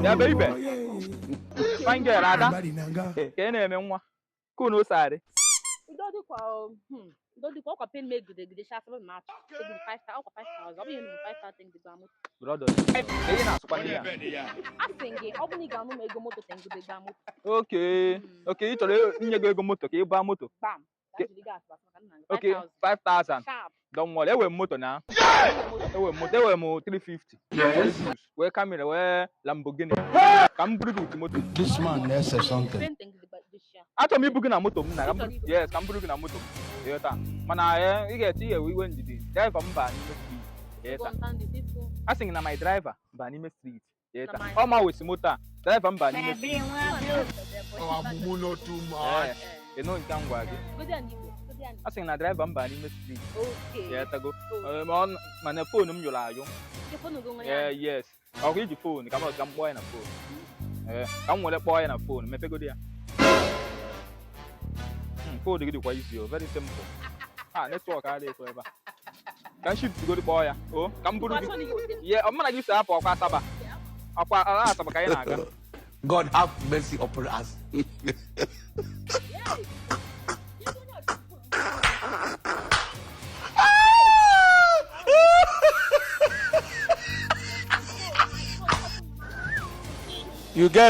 Bịa be ibe. Fine girl, Ada. Ka ị na-eme nwa. Kunu ose arị. Udo dịkwa o, udo dịkwa ọkwa pen mee gidegide sha asaba ma achọ egiri 5,000 ọkwa 5,000 ọ bụ ihe nụ 5,000 gidegbe moto. Brother, ka ị na-asụkwa n'ihe a. A sị gị ọ bụ na ị ga-anụ m ego moto tengidegbe moto. Okay, okay, ị chọrọ inye gị ego moto ka ị baa moto. Gbam. Ka jiri gas basa maka nna gị. Okay, 5,000. 5,000. Sharp. Don't worry, enwere m moto na. Enwere m moto, enwere m 350. Yes. Wee Camry, wee Lamborghini. Ka m buru gị utu moto. This man na-ese something. Pen tengidegbe sha. Achọrọ m ibu gị na moto m na ka m buru- yes, ka m buru gị na moto m. Ịghọta? Mana ị ga-eti ihe iwe ndidi. Driver m baa n'ime street. Ịghọta? A sị gị na my driver baa n'ime street. Ịghọta? Na my- Ọ ma wesi moto a. Driver m baa n'ime street. Oh, mumu no too much. Ee, ị nụ nke m gwa gị. A sị gị na driver m baa n'ime street. Ịghọtago? Mana phone m yụrụ ayụ. Ee, yes. Ọkwa iji phone ka m ka m kpọọ ya na phone. Ee, ka m were kpọọ ya na phone, mepegodi ya. Phone gị dịkwa easy o, very simple. Ah, network adịghị ekwe ebe a. Ka m shift godi kpọọ ya. O, ka m buru gị. Ye, ọ mụ na gị si apụ ọkwa Asaba. Ọkwa ala Asaba ka anyị na-aga. God have mercy upon us. You get it?